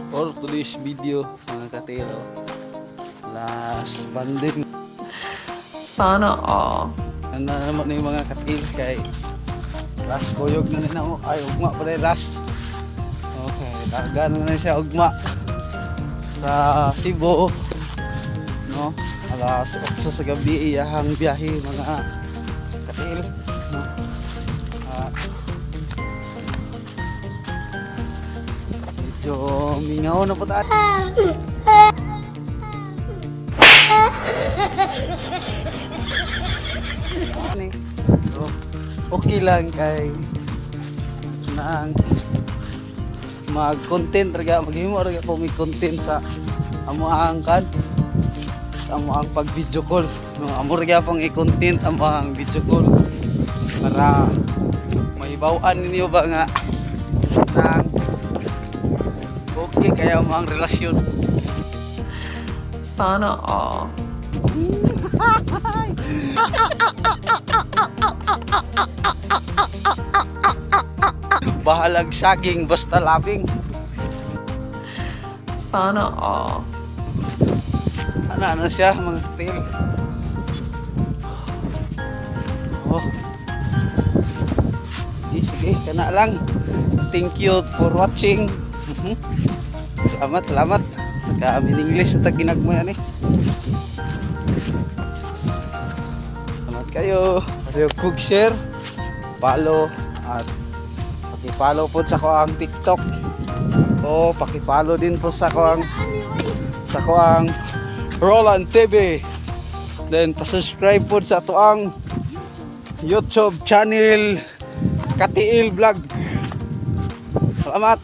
For today's video, mga katiil. Last banding. Sana all. Ano na naman yung mga katiil kay last kuyog na nina mo. Ay, ugma pala yung last. Okay, targa na na siya ugma sa Cebu. No? Alas 8 sa gabi iyahang biyahe, mga katiil. No? Ah, medyo mingaw na po tayo. Ni. So, okay lang kay nang mag-content raga, maghimo raga po may content sa amo ang kan sa amo ang pag video call, no? Amo raga pong i-content amo ang video call para mahibaw-an ninyo ba nga nang okay kaya mo ang relasyon. Sana all. Bahalag saging basta labing. Sana all. Ano ano siya, mga til. Oh. Sige, sige, kana lang. Thank you for watching. Salamat, salamat. Naka-amin English at ginagmay ani. Salamat kayo. Pareho kug share, follow at paki-follow po sa ko ang TikTok. O paki-follow din po sa ko ang Roland TV. Then pa-subscribe po sa ato ang YouTube channel, Katiil Vlog. Salamat.